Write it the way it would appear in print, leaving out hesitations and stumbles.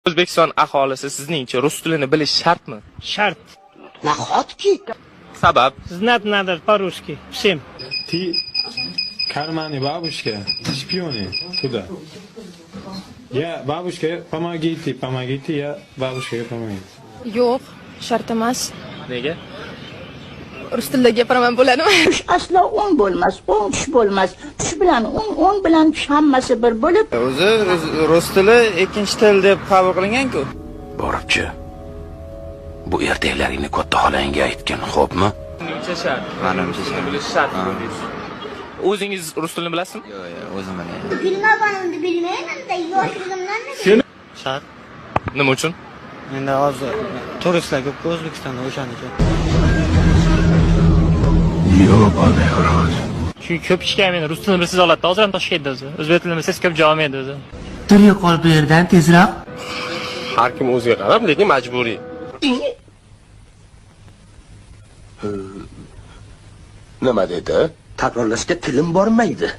O'zbekiston aholisi sizningcha rus tilini bilish shartmi? Shart. Nahotki? Sabab? Знать надо по-русски. Всем. Ты кармане бабушка, шпионы туда. Я бабушка, помогите, помогите, я бабушка помогите. Yo'q, shart emas. Nega? Rus tilida gapiraman, bo'ladimi? Tush aslo o'ng bo'lmas, o'ng tush bo'lmas. Tush bilan o'ng, o'ng bilan tush hammasi bir bo'lib, O'zi rus tili ikkinchi til deb qabul qilingan-ku. Boribchi, bu ertaklaringni katta xolangga aytgin, xo'pmi? Sizningcha shart. Manimcha shart. Bilish shart deysiz. O'zingiz rus tilini bilasizmi? Yo'q, yo'q, o'zim bilaman. Bilmaganimni bilmayman-da, yoshligimdan Shart. Nima uchun? Endi hozir turistlar ko'p O'zbekistonda, o'shaning uchun. Chunki ko'p kishi ham endi rus tilini bilsiz oladi. Hozir ham Toshkentda o'zi. O'zbek tilini bilsangiz ko'p javob olmaydi o'zi. Tur yo'qol bu yerdan tezroq. Har kim o'ziga qarab, lekin majburiy. Nima dedi? Takrorlashga tilim bormaydi.